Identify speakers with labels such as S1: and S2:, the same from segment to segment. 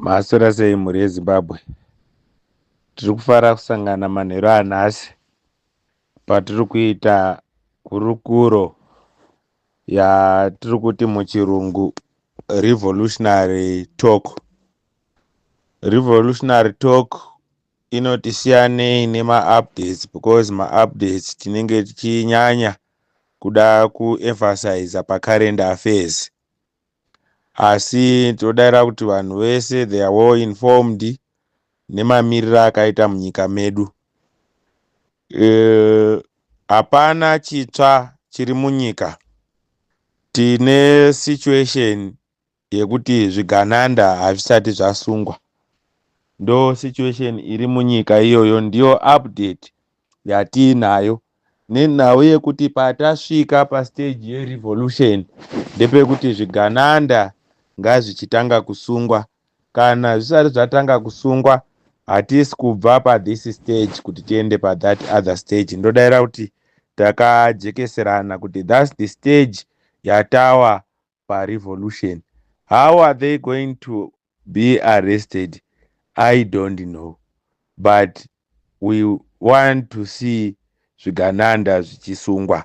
S1: Maswera sei mhuri yeZimbabwe? Tiri kufara kusangana manheru anhasi patiri kuita hurukuro yatiri kuti muchirungu revolutionary talk. Revolutionary talk inoti siyanei nemaupdates because maupdates tinenge tichinyanya kuda kuemphasiza pacurrent affairs. Asi todaira kuti vanhu vese they are well informed nemamiriro akaita munyika medu. Hapana chitsva chiri munyika. Tine situation yekuti zvigananda hazvisati zvasungwa. Ndo situation iri munyika iyoyo, ndiyo update yatiinayo nenhau yekuti patasvika pastage yerevolution ndepekuti zvigananda ngazvichitanga kusungwa. Kana zvisati zvatanga kusungwa, hatisi kubva pathis stage kuti tiende pathat other stage. Ndodaira kuti takajekeserana kuti that's the stage yatawa parevolution. How are they going to be arrested? I don't know, but we want to see zvigananda zvichisungwa,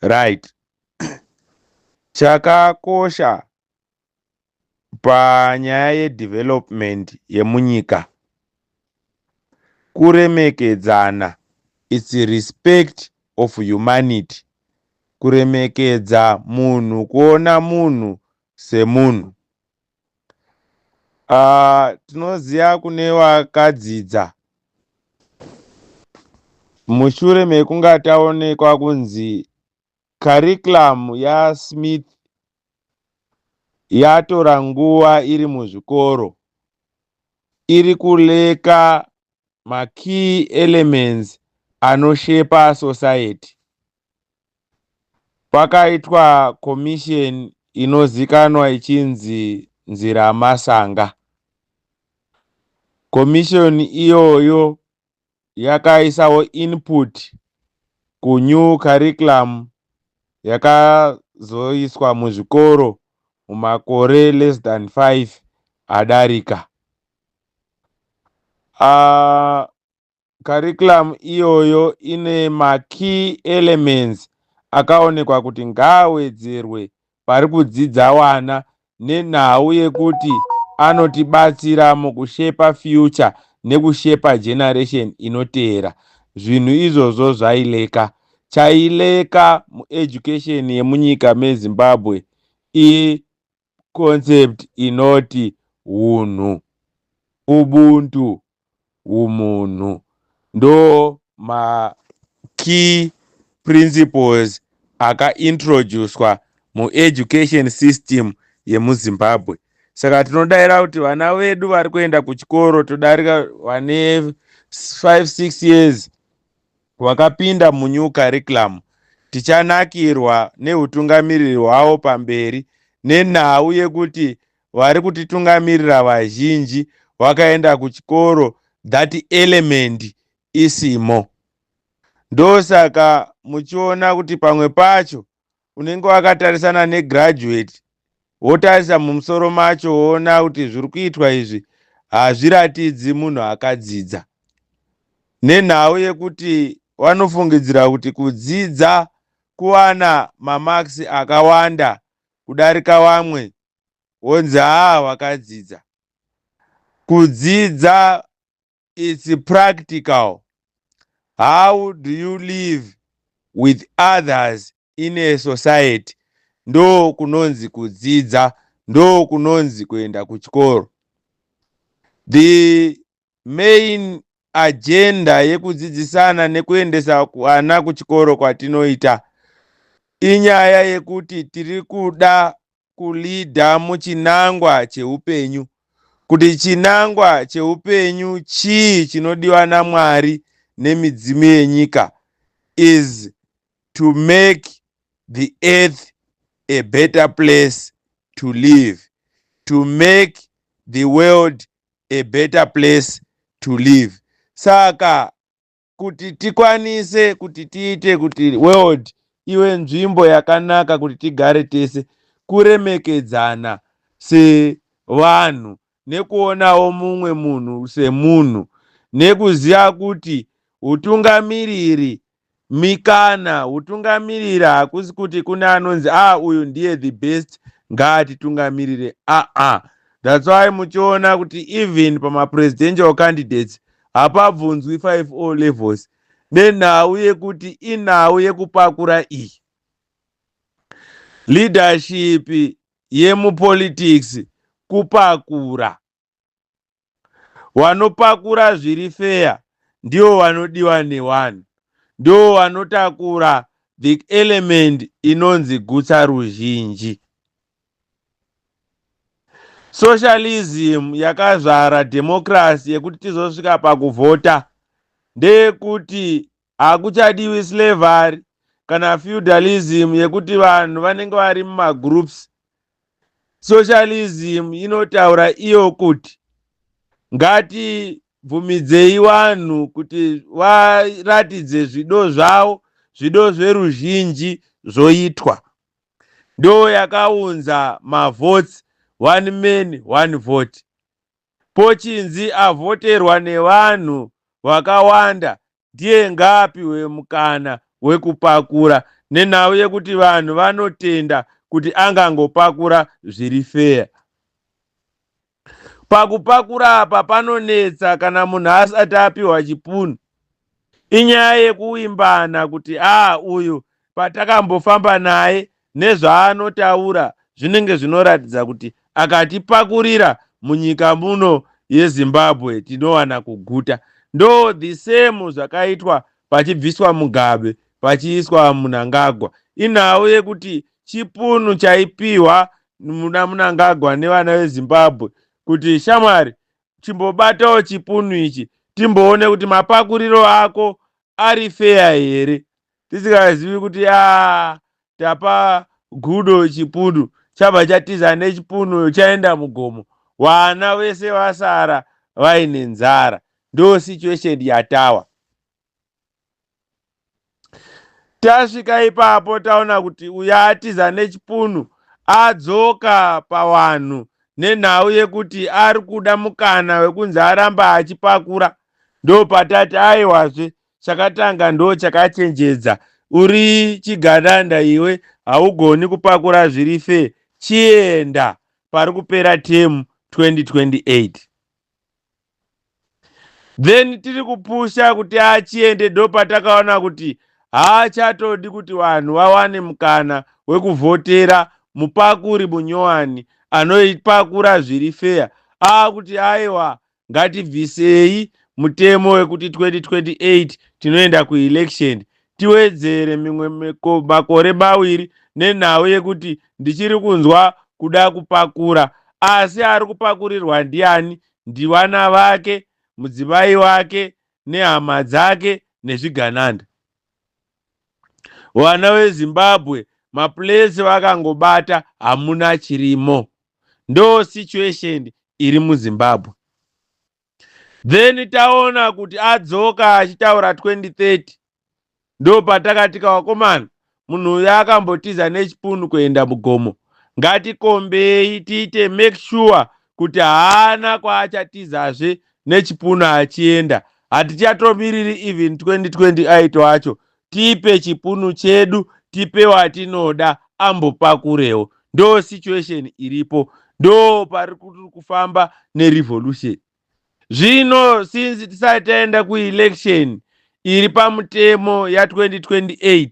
S1: right? Chakakosha panyaya yedevelopment yemunyika kuremekedzana. It's respect of humanity, kuremekedza munhu, kuona munhu semunhu. Tinoziva kune vakadzidza mushure mekunge taonekwa kunzi curriculum yaSmith yatora nguva iri muzvikoro, iri kulacka makey elements anoshepa society. Pakaitwa commission inozikanwa ichinzi Nziramasanga. Commission iyoyo yakaisawo input kunew curriculum yakazoiswa muzvikoro mumakore less than 5 adarika. Curriculum iyoyo ine makey elements akaonekwa kuti ngaawedzerwe pari kudzidza vana nenhau yekuti anotibatsira mukushepa future nekushepa generation inoteera. Zvinhu izvozvo zvailacka. Chailacka mueducation yemunyika meZimbabwe iconcept inoti hunhu, ubuntu, umunhu. Ndo makey principles akaintroducwa mueducation system yemuZimbabwe. Saka tinodayira kuti vana vedu vari kuenda kuchikoro, todarika vane 5 6 years vakapinda munew curriculum, tichanakirwa neutungamiriri hwavo pamberi nenhau yekuti vari kutitungamirira vazhinji vakaenda kuchikoro that element isimo. Ndosaka muchiona kuti pamwe pacho unenge wakatarisana negraduate, wotarisa mumusoro macho, woona kuti zviri kuitwa izvi hazviratidzi munhu akadzidza, nenhau yekuti vanofungidzira kuti kudzidza kuwana mamarks akawanda kudarika vamwe, wonzi, "Haa, wakadzidza." Kudzidza, it's practical. How do you live with others in a society? Ndo kunonzi kudzidza, ndo kunonzi kuenda kuchikoro. The main agenda yekudzidzisana nekuendesa vana kuchikoro kwatinoita inyaya yekuti tiri kuda kuleada muchinangwa cheupenyu, kuti chinangwa cheupenyu chii chinodiwa naMwari nemidzimu yenyika is to make the earth a better place to live, to make the world a better place to live. Saka kuti tikwanise kuti tiite kuti world ive nzvimbo yakanaka kuti tigare tese, kuremekedzana sevanhu. vanhu nekuonawo mumwe munhu semunhu nekuziva kuti utungamiriri mikana hutungamiriri hakusi kuti kune anonzi a ah, uyu ndiye the best ngaatitungamirire aa ah, ah. That's why muchiona kuti even pamapresidential candidates hapabvunzwi 5 O levels, nenhau yekuti inhau yekupakura iyi. Leadership yemupolitics kupakura. Vanopakura zviri fair ndivo vanodiwa nevanhu, ndivo vanotakura the element inonzi gutsa ruzhinji. Socialism yakazvara democracy yekuti tizosvika pakuvhota ndeyekuti hakuchadiwi slavery kana feudalism yekuti vanhu vanenge vari mumagroups. Socialism inotaura iyo kuti ngatibvumidzei vanhu kuti varatidze zvido zvavo, zvido zveruzhinji zvoitwa. Ndo yakaunza mavotes, one man one vote. Pochinzi avhoterwa nevanhu vakawanda ndiye ngaapiwe mukana wekupakura, nenhau yekuti vanhu vanotenda kuti angangopakura zviri fair. Pakupakura apa panonetsa kana munhu asati apiwa chipunu. Inyaya yekuwimbana kuti a uyu patakambofamba naye nezvaanotaura zvinenge zvinoratidza kuti akatipakurira munyika muno yeZimbabwe tinowana kuguta. Ndo the same zvakaitwa pachibviswa Mugabe pachiiswa Munangagwa. Inhau yekuti chipunu chaipiwa muna Munangagwa nevana veZimbabwe kuti shamwari, chimbobatawo chipunu ichi timboone kuti mapakuriro ako ari fair here, tisingazivi kuti a tapa gudo chipunu, chabva chatiza nechipunu chaenda mugomo, vana vese vasara vaine nzara. Ndo situation yatawa. Tasvika ipapo taona kuti uyo atiza nechipunu adzoka pavanhu nenhau yekuti ari kuda mukana wekunzi aramba achipakura. Ndo patati aiwazve, chakatanga ndo chakachenjedza. Uri chigananda iwe, haugoni kupakura zviri fair, chienda pari kupera term 2028. Then tiri kupusha kuti achiende, ndo patakaona kuti haachatodi kuti vanhu vawane mukana wekuvhotera mupakuri munyowani anoipakura zviri fair. Aakuti aiwa, ngatibvisei mutemo wekuti 2028 tinoenda kuelection, tiwedzere mimwe makore 2 nenhau yekuti ndichiri kunzwa kuda kupakura. Asi ari kupakurirwa ndiani? Ndivana vake, mudzimai wake nehama dzake nezvigananda. Vana veZimbabwe maplates vakangobata, hamuna chirimo. Ndo situation iri muZimbabwe. Then taona kuti adzoka achitaura 2030, ndo patakatika vakomana, munhu uyu akambotiza nechipunu kuenda mugomo, ngatikombei tiite make sure kuti haana kwaachatizazve nechipunu achienda. Hatichatomiriri even 2028 wacho, tipe chipunu chedu, tipe watinoda ambopakurewo. Ndo situation iripo, ndo pari kufamba nerevolution zvino. Since tisati taenda kuelection iri pamutemo ya2028,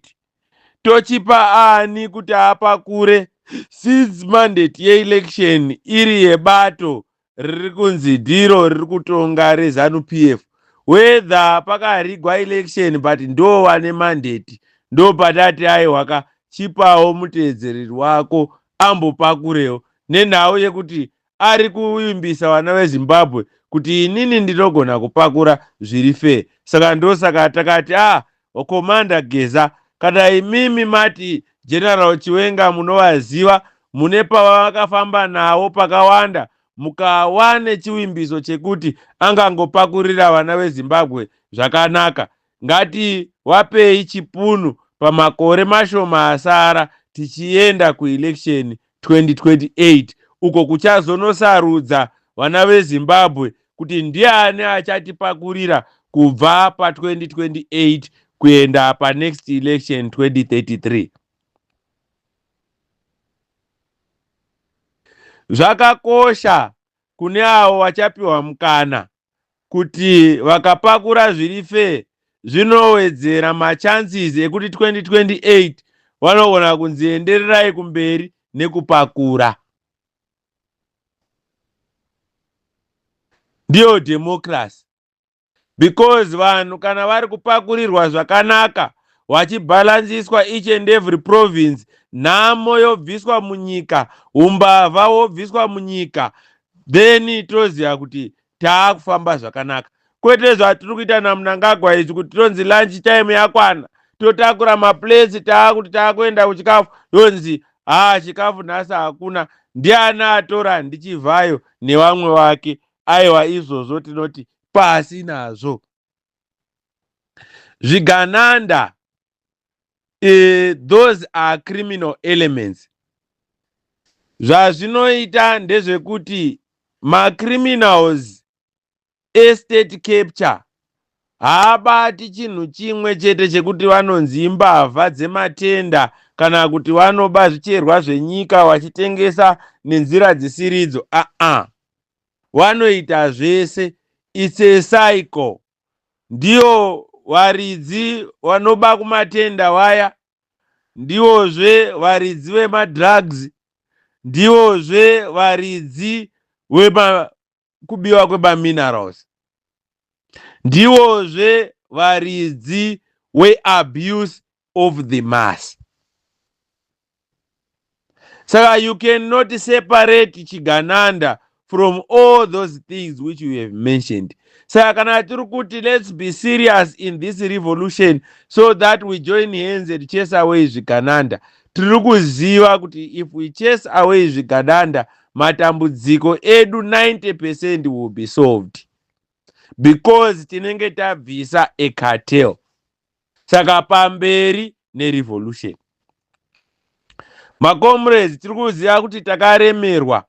S1: tochipa ani kuti apakure, since mandate yeelection iri yebato riri kunzi ndiro riri kutonga reZANU PF? Whether pakarigwa election, but ndo vane mandate. Ndo patati aiwaka, chipawo muteedzereri wako ambopakurewo, nenhau yekuti ari kuvimbisa vana veZimbabwe kuti inini ndinogona kupakura zviri fair. Saka ndosaka takati a ah, Commander Geza, kana imimi mati General Chiwenga munovaziva, mune pavakafamba navo pakawanda, mukawa nechivimbiso chekuti angangopakurira vana veZimbabwe zvakanaka, ngati wapei chipunu pamakore mashoma asara tichienda kuelection 2028. uko kuchazonosarudza vana veZimbabwe kuti ndiani achatipakurira kubva pa 2028 kuenda panext election 2033. Zvakakosha kune avo vachapiwa mukana kuti vakapakura zviri fair zvinowedzera machances ekuti 2028 vanogona kunzi endererai kumberi nekupakura. Ndiyo democracy. Because vanhu kana vari kupakurirwa zvakanaka vachibhalansiswa each and every province, nhamo yobviswa munyika, umbavha wobviswa munyika, then toziva kuti taakufamba zvakanaka, kwete zvatiri kuita naMnangagwa izvi, kuti tonzi lunch time yakwana, totakura maplates, taakuti taakuenda kuchikafu, yonzi haa, chikafu nhasi hakuna, ndiani atora? NdiChivhayo nevamwe vake. Aiwa, izvozvo tinoti pasi nazvo zvigananda. Those are criminal elements. Zvazvinoita ndezvekuti macriminals estate capture haabati chinhu chimwe chete chekuti vanonzi imbavha dzematenda kana kuti vanoba zvicherwa zvenyika vachitengesa nenzira dzisiridzo. Aa, vanoita zvese. It's a cycle. Ndiyo varidzi vanoba kumatenda vaya, ndiwozve varidzi vemadrugs, ndiwozve varidzi vekubiwa kwemaminerals, ndiwozve varidzi weabuse of the mass. Saka you cannot separate chigananda from all those things which you have mentioned. Saka kana tiri kuti let's be serious in this revolution so that we join hands and chase away zvigananda, tiri kuziva kuti if we chase away zvigananda, matambudziko edu 90% will be solved, because tinenge tabvisa a cartel. Saka pamberi nerevolution, macomrades. Tiri kuziva kuti takaremerwa,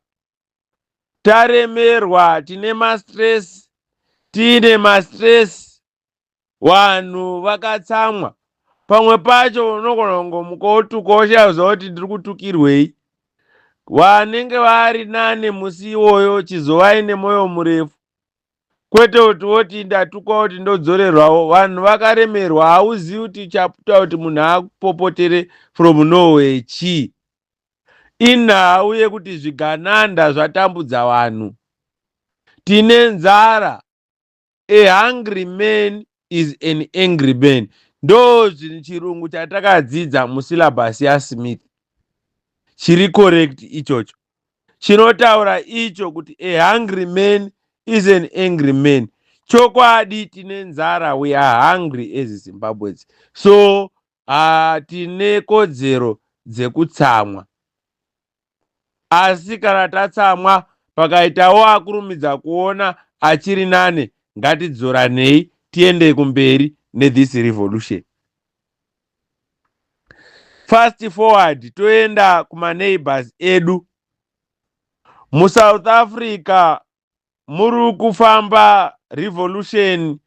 S1: taremerwa, tine mastress, tiine mastress, vanhu vakatsamwa. Pamwe pacho unogona kungomuka wotuka, woshaziva kuti ndiri kutukirwei. Vanenge vari nane musi iwoyo, chizovai nemwoyo murefu, kwete kuti woti ndatukwa kuti ndodzorerwawo. Vanhu vakaremerwa, hauzivi kuti chaputa kuti munhu akupopotere from nowhere chii. Inhau yekuti zvigananda zvatambudza vanhu, tine nzara. A hungry man is an angry man. Ndo zvinhu chirungu chatakadzidza musyllabus yaSmith chiri correct ichocho, chinotaura icho kuti a hungry man is an angry man. Chokwadi tine nzara, we are hungry as Zimbabweans, so tine kodzero dzekutsamwa. Asi kana tatsamwa, pakaitawo akurumidza kuona achiri nane, ngatidzoranei tiende kumberi nethis revolution. Fast forward, toenda kumaneighbors edu muSouth Africa. Muri kufamba revolution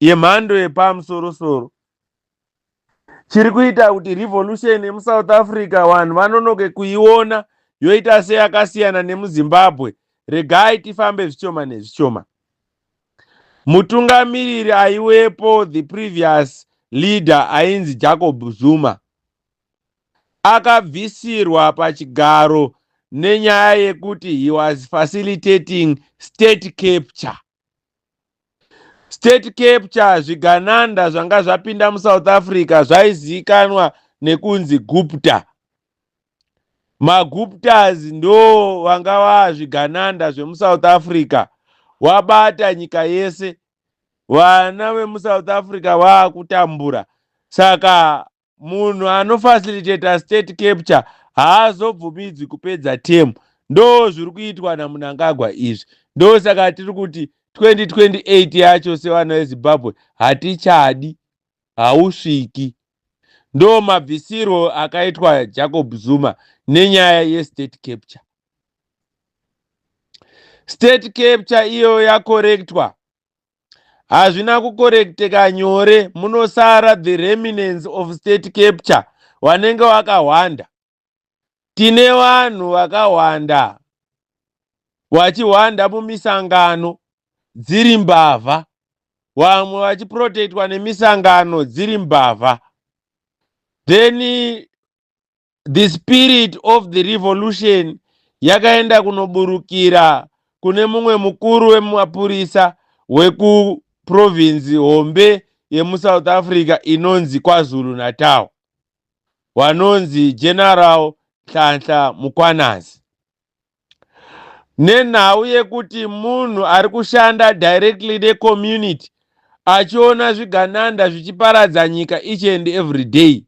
S1: yemhando yepamusorosoro. Chiri kuita kuti revolution yemuSouth Africa vanhu vanonoke kuiona yoita seyakasiyana nemuZimbabwe, regai tifambe zvishoma nezvishoma. Mutungamiriri aiwepo, the previous leader ainzi Jacob Zuma, akabvisirwa pachigaro nenyaya yekuti he was facilitating state capture. State capture, zvigananda zvanga zvapinda muSouth Africa zvaizivikanwa nekunzi Gupta. MaGuptas ndo vanga vazvigananda zvemuSouth Africa, wabata nyika yese. Vana vemuSouth Africa vaakutambura. Saka munhu anofacilitata state capture haazobvumidzwi kupedza term. Ndo zviri kuitwa naMnangagwa izvi. Ndo saka tiri kuti 2028 yacho sevana veZimbabwe hatichadi, hausviki. Ndo mabvisirwo akaitwa Jacob Zuma nenyaya yestate capture. State capture iyo yacorrectwa, hazvina kucorrecteka nyore. Munosara the remnants of state capture vanenge vakahwanda. Tine vanhu vakahwanda vachihwanda mumisangano dziri mbavha, vamwe vachiprotectwa nemisangano dziri mbavha. Then the spirit of the revolution yakaenda kunoburukira kune mumwe mukuru wemapurisa wekuprovince hombe yemuSouth Africa inonzi KwaZulu Natal, vanonzi General Nhlanhla Mkhwanazi. Nenhau yekuti munhu ari kushanda directly necommunity, achiona zvigananda zvichiparadza nyika each and every day,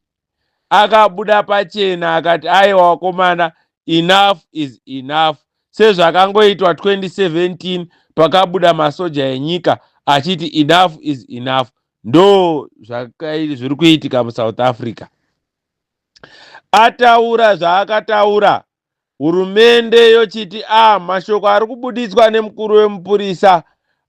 S1: akabuda pachena akati, "Aiwa vakomana, enough is enough." Sezvakangoitwa 2017 pakabuda masoja enyika achiti enough is enough, ndo zviri kuitika muSouth Africa. Ataura zvaakataura, hurumende yochiti a mashoko ari kubuditswa nemukuru wemupurisa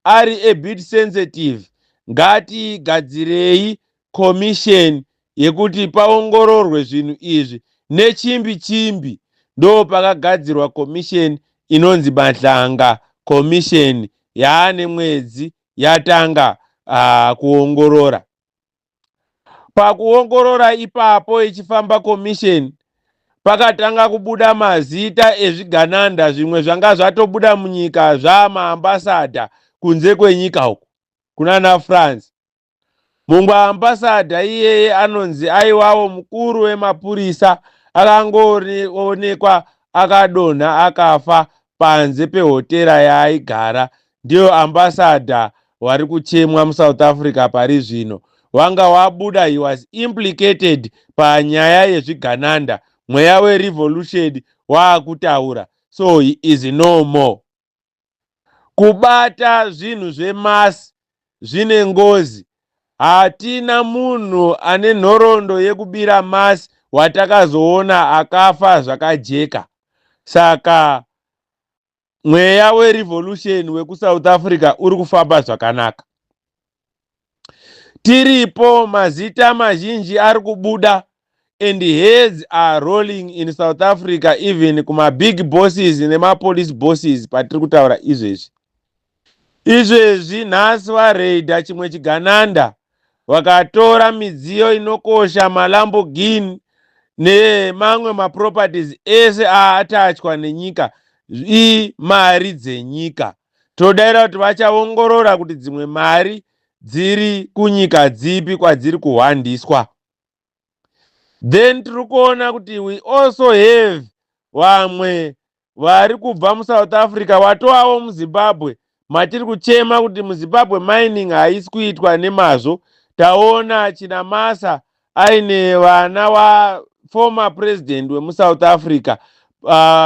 S1: ari a bit sensitive, ngatigadzirei commission yekuti paongororwe zvinhu izvi nechimbi chimbi. Ndo pakagadzirwa commission inonzi Madlanga Commission, yaane mwedzi yatanga kuongorora. Pakuongorora ipapo, ichifamba commission, pakatanga kubuda mazita ezvigananda. Zvimwe zvanga zvatobuda munyika, zvamaambassador kunze kwenyika uku kunana France. Mumwe ambassador iyeye anonzi aiwawo mukuru wemapurisa, akangoonekwa akadonha akafa panze pehotera yaaigara. Ndiyo ambassador vari kuchemwa muSouth Africa pari zvino. Wanga wabuda, he was implicated panyaya yezvigananda. Mweya werevolution waakutaura, so he is no more. Kubata zvinhu zvemasi zvine ngozi. Hatina munhu ane nhoroondo yekubira masi watakazoona akafa zvakajeka. Saka mweya werevolution wekuSouth Africa uri kufamba zvakanaka. Tiripo, mazita mazhinji ari kubuda and heads are rolling in South Africa, even kumabig bosses nemapolice bosses. Patiri kutaura izvezvi, izvezvi nhasi vareidha chimwe chigananda, vakatora midziyo inokosha, maLamborghini nemamwe maproperties ese aatachwa nenyika, imari dzenyika. Todayira kuti vachaongorora kuti dzimwe mari dziri kunyika dzipi kwadziri kuhwandiswa. Then tiri kuona kuti we also have vamwe vari kubva muSouth Africa watovawo muZimbabwe, matiri kuchema kuti muZimbabwe mining haisi kuitwa nemazvo. Taona Chinamasa aine vana vaformer president wemuSouth Africa,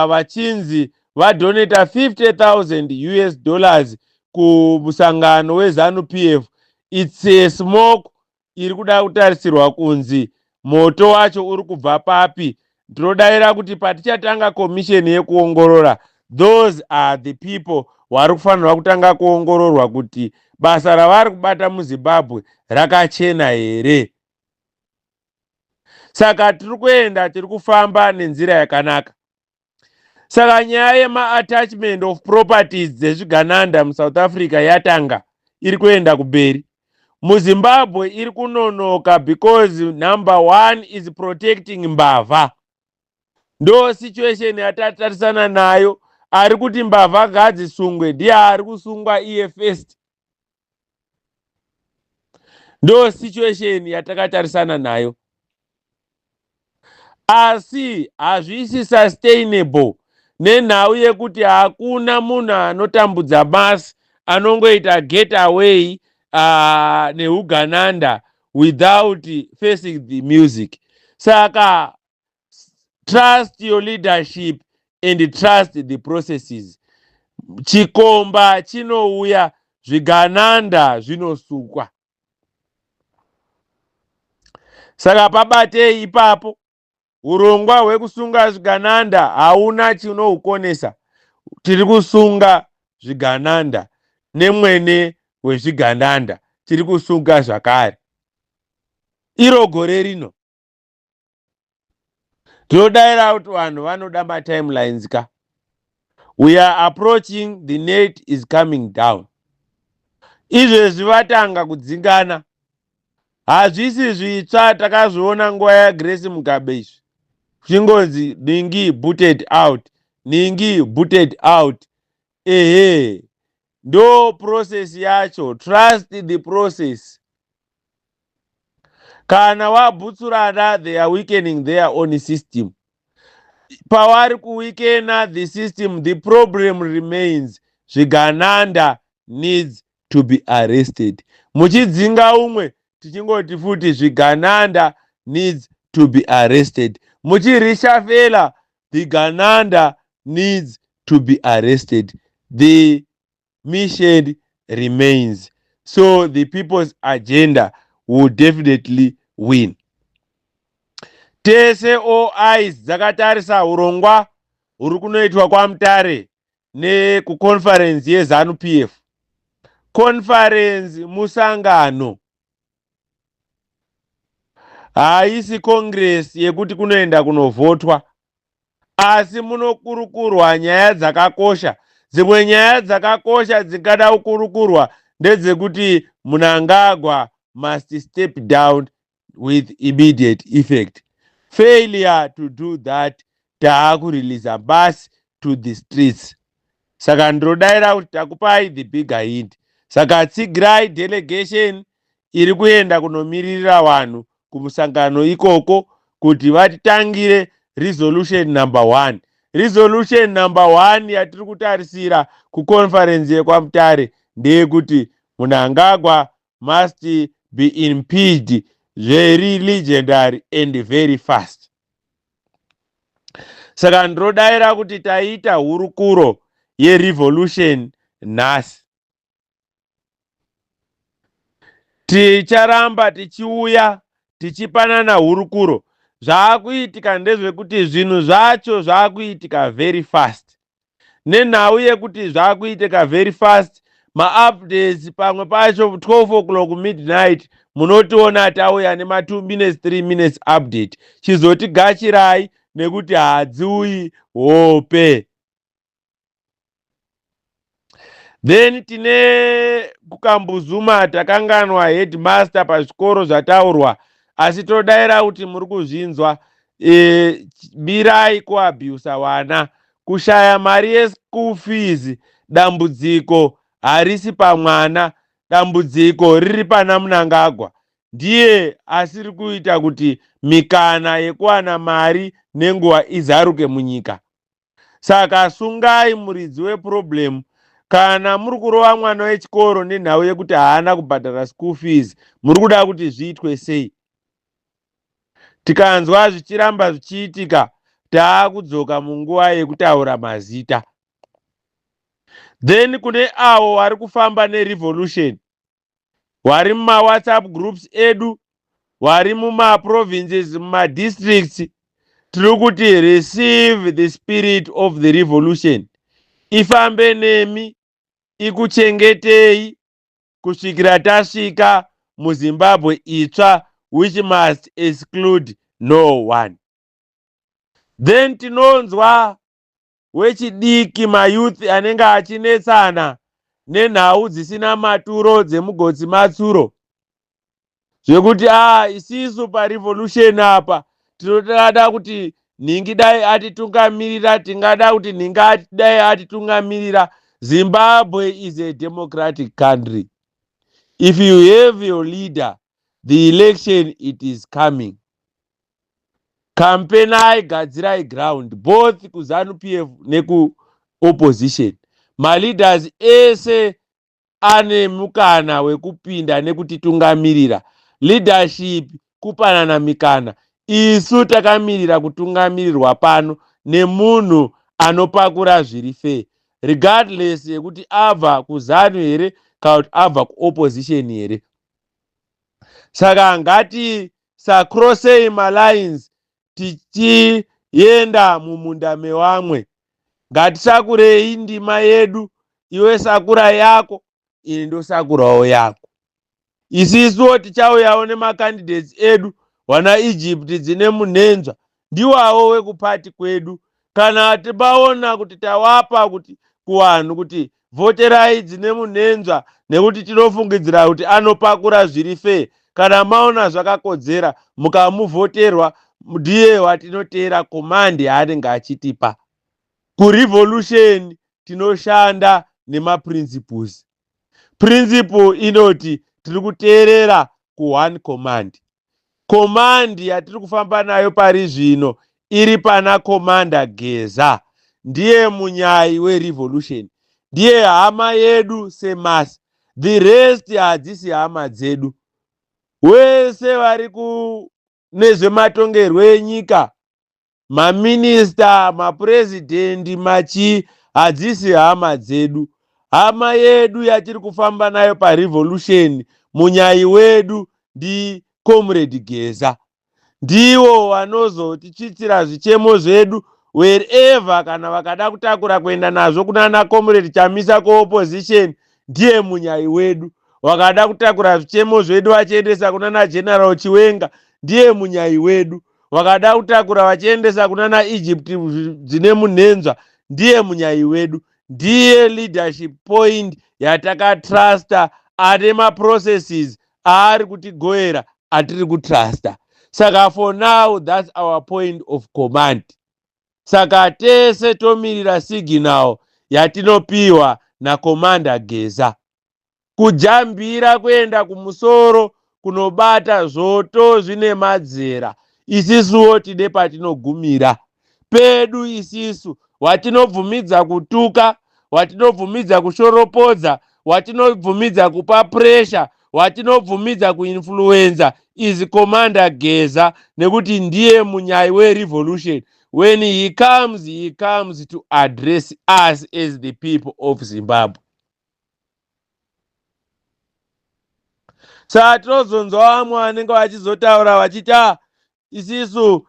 S1: vachinzi vadonata 50,000 US dollars kumusangano weZANU PF. It's a smoke iri kuda kutarisirwa kunzi moto wacho uri kubva papi. Ndinodayira kuti patichatanga komisheni yekuongorora, those are the people vari kufanirwa kutanga kuongororwa kuti basa ravari kubata muZimbabwe rakachena here. Saka tiri kuenda, tiri kufamba nenzira yakanaka. Saka nyaya yemaattachment of properties dzezvigananda muSouth Africa yatanga, iri kuenda kumberi. MuZimbabwe iri kunonoka because number one is protecting mbavha. Ndo situation yatatarisana nayo. Ari kuti mbavha ngadzisungwe ndiye ari kusungwa iye first. Ndo situation yatakatarisana nayo, asi hazvisi sustainable nenhau yekuti hakuna munhu anotambudza masi anongoita get away neugananda without facing the music. Saka trust your leadership and trust the processes. Chikomba chinouya, zvigananda zvinosukwa. Saka pabatei ipapo. Urongwa hwekusunga zvigananda hauna chinohukonesa. Tiri kusunga. zvigananda nemwene wezvigananda tiri kusunga zvakare iro gore rino. Tinodaira kuti vanhu vanoda matimelines ka. We are approaching, the net is coming down. Izvezvi vatanga kudzingana, hazvisi zvitsva, takazviona nguva yaGrace Mugabe izvi, kuchingonzi ningi booted out, ningi booted out. Ehe, ndo process yacho. Trust the process. Kana wabhutsurana, they are weakening their own system. Pavari kuweakena the system, the problem remains. Zvigananda needs to be arrested. Muchidzinga umwe, tichingoti futi zvigananda needs to be arrested. Muchireshuffla, the gananda needs to be arrested. The mission remains, so the people's agenda will definitely win. Tese, all eyes dzakatarisa urongwa huri kunoitwa kwaMutare nekuconference yeZANU PF. Conference musangano, haisi congress yekuti kunoenda kunovhotwa, asi munokurukurwa nyaya dzakakosha. Dzimwe nyaya dzakakosha dzingada kukurukurwa ndedzekuti Mnangagwa must step down with immediate effect. Failure to do that, taakureleasa bus to the streets. Saka ndinodayira kuti takupai the bigger hint. Saka tsigirai delegation iri kuenda kunomiririra vanhu kumusangano ikoko kuti vatitangire resolution number 1. Resolution number 1 yatiri kutarisira kuconference yekwaMutare ndeyekuti Mnangagwa must be impeached very legendary and very fast. Saka ndinodayira kuti taita hurukuro yerevolution nhasi. Ticharamba tichiuya tichipanana hurukuro. Zvaakuitika ndezvekuti zvinhu zvacho zvaakuitika very fast. Nenhau yekuti zvaakuitika very fast, maupdates pamwe pacho 12 o'clock midnight munotiona tauya nema2 minutes, 3 minutes update. Chizotigachirai nekuti hadziuyi hope. Then tine kuKambuzuma, takanganwa headmaster pazvikoro zvataurwa, asi todaira kuti muri kuzvinzwa. Mirai kuabhusa vana. Kushaya mari yeschool fees, dambudziko harisi pamwana, dambudziko riri pana Mnangagwa. Ndiye asiri kuita kuti mikana yekuwana mari nenguva izaruke munyika. Saka sungai muridzi weproblem. Kana muri kurova mwana wechikoro nenhau yekuti haana kubhadhara school fees, muri kuda kuti zviitwe sei? Tikanzwa zvichiramba zvichiitika, taakudzoka munguva yekutaura mazita. Then kune avo vari kufamba nerevolution, vari mumawhatsapp groups edu, vari mumaprovinces, mumadistricts, tiri kuti receive the spirit of the revolution. Ifambe nemi, ikuchengetei kusvikira tasvika muZimbabwe itsva, which must exclude no one. Then tinonzwa wechidiki, mayouth anenge achinetsana nenhau dzisina maturo dzemugotsi matsuro, zvekuti a isisu parevolution apa tinoda kuti nhingi dai atitungamirira, tingada kuti nhingi dai atitungamirira. Zimbabwe is a democratic country. If you have your leader, the election, it is coming. Kampenai, gadzirai ground both kuZANU PF nekuopposition. Maleaders ese ane mukana wekupinda nekutitungamirira. Leadership kupanana mikana. Isu takamirira kutungamirirwa pano nemunhu anopakura zviri fair, regardless yekuti abva kuZANU here kana kuti abva kuopposition here. Saka ngati sacrossei malines tichienda mumunda mewamwe. Ngatisakurei ndima yedu. Iwe sakura yako, ini ndosakurawo yako. Isisuwo tichauyawo nemacandidates edu, wana Egypt dzine munhenzva, ndiwawo wekupati kwedu. Kana tibaona kuti tawapa kuti kuvanhu kuti vhoterai dzine munhenzva nekuti tinofungidzira kuti anopakura zviri fair, kana maona zvakakodzera mukamuvhoterwa, ndiye watinoteera command yaanenge achitipa. Kurevolution tinoshanda nemaprinciples. Principle inoti tiri kuteerera kuone command. Command yatiri kufamba nayo pari zvino iri pana Commander Geza. Ndiye munyai werevolution, ndiye hama yedu semasi. The rest hadzisi hama dzedu. Wese vari kunezvematongerwo enyika, maminista, mapurezidendi, machii, hadzisi hama dzedu. Hama yedu yatiri kufamba nayo parevolution, munyai wedu, ndicomrade Geza. Ndivo vanozotitsvitsira zvichemo zvedu wherever. Kana vakada kutakura kuenda nazvo kunana Comrade Chamisa kuopposition, ndiye munyai wedu. Vakada kutakura zvichemo zvedu vachiendesa kunana General Chiwenga, ndiye munyai wedu. Vakada kutakura vachiendesa kunana Egypt dzine munhenzva, ndiye munyai wedu. Ndiye leadership point yatakatrusta, ane maprocesses aari kutigoera atiri kutrusta. Saka for now, that's our point of command. Saka tese tomirira signal yatinopiwa nacommander Geza. Kujambira kuenda kumusoro kunobata zvoto zvine madzera. Isisuwo tine patinogumira pedu. Isisu watinobvumidza kutuka, watinobvumidza kushoropodza, watinobvumidza kupa pressure, watinobvumidza kuinfluenza is Commander Geza, nekuti ndiye munyai werevolution. When he comes, he comes to address us as the people of Zimbabwe. Saka tinozonzwa vamwe vanenge vachizotaura vachiti, "Ah, isisu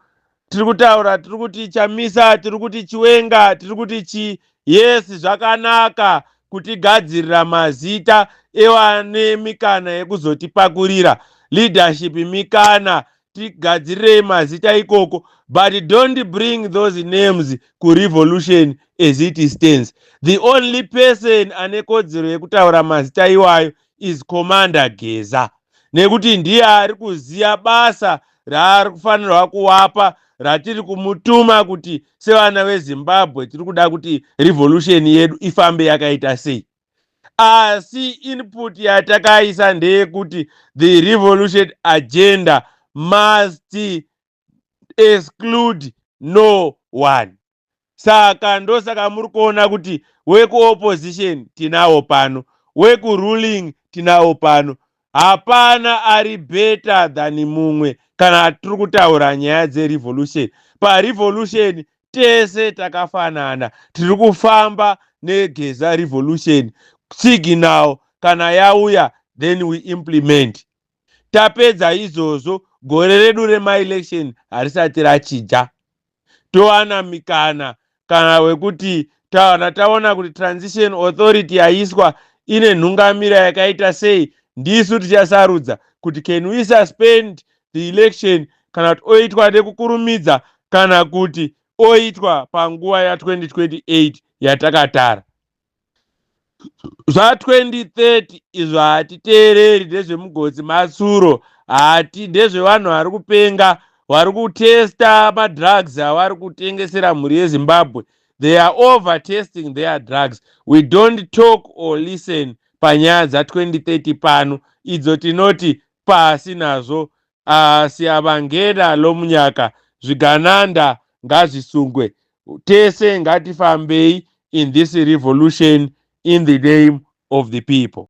S1: tiri kutaura, tiri kuti Chamisa, tiri kuti Chiwenga, tiri kuti chi." Yes, zvakanaka kutigadzirira mazita evane mikana yekuzotipakurira leadership. Mikana, tigadzirirei mazita ikoko, but don't bring those names kurevolution. As it stands, the only person ane kodzero yekutaura mazita iwayo is Commander Geza, nekuti ndiye ari kuziva basa raari kufanirwa kuwapa, ratiri kumutuma kuti sevana veZimbabwe tiri kuda kuti revolution yedu ifambe yakaita sei. Asi input yatakaisa ndeyekuti the revolution agenda must exclude no one. Saka ndosaka muri kuona kuti wekuopposition tinawo pano, wekuruling tinawo pano. Hapana ari better than mumwe. Kana tiri kutaura nyaya dzerevolution, parevolution tese takafanana. Tiri kufamba neGeza revolution. Signal kana yauya, then we implement. Tapedza izvozvo, gore redu remaelection harisati rachija. Towana mikana kana wekuti tawana taona kuti transition authority yaiswa ine nhungamira yakaita sei, ndisu tichasarudza kuti can we suspend the election, kana kuti oitwa nekukurumidza, kana kuti oitwa panguva ya2028 yatakatara. Zva2030 izvo hatiteereri, ndezvemugotsi matsuro. Hati ndezvevanhu vari kupenga, vari kutesta madrugs avari kutengesera mhuri yeZimbabwe. They are over testing their drugs. We don't talk or listen panyaya dza2030 pano. Idzo tinoti pasi nazvo. Siyabangena lomunyaka, zvigananda ngazvisungwe. Tese ngatifambei in this revolution in the name of the people.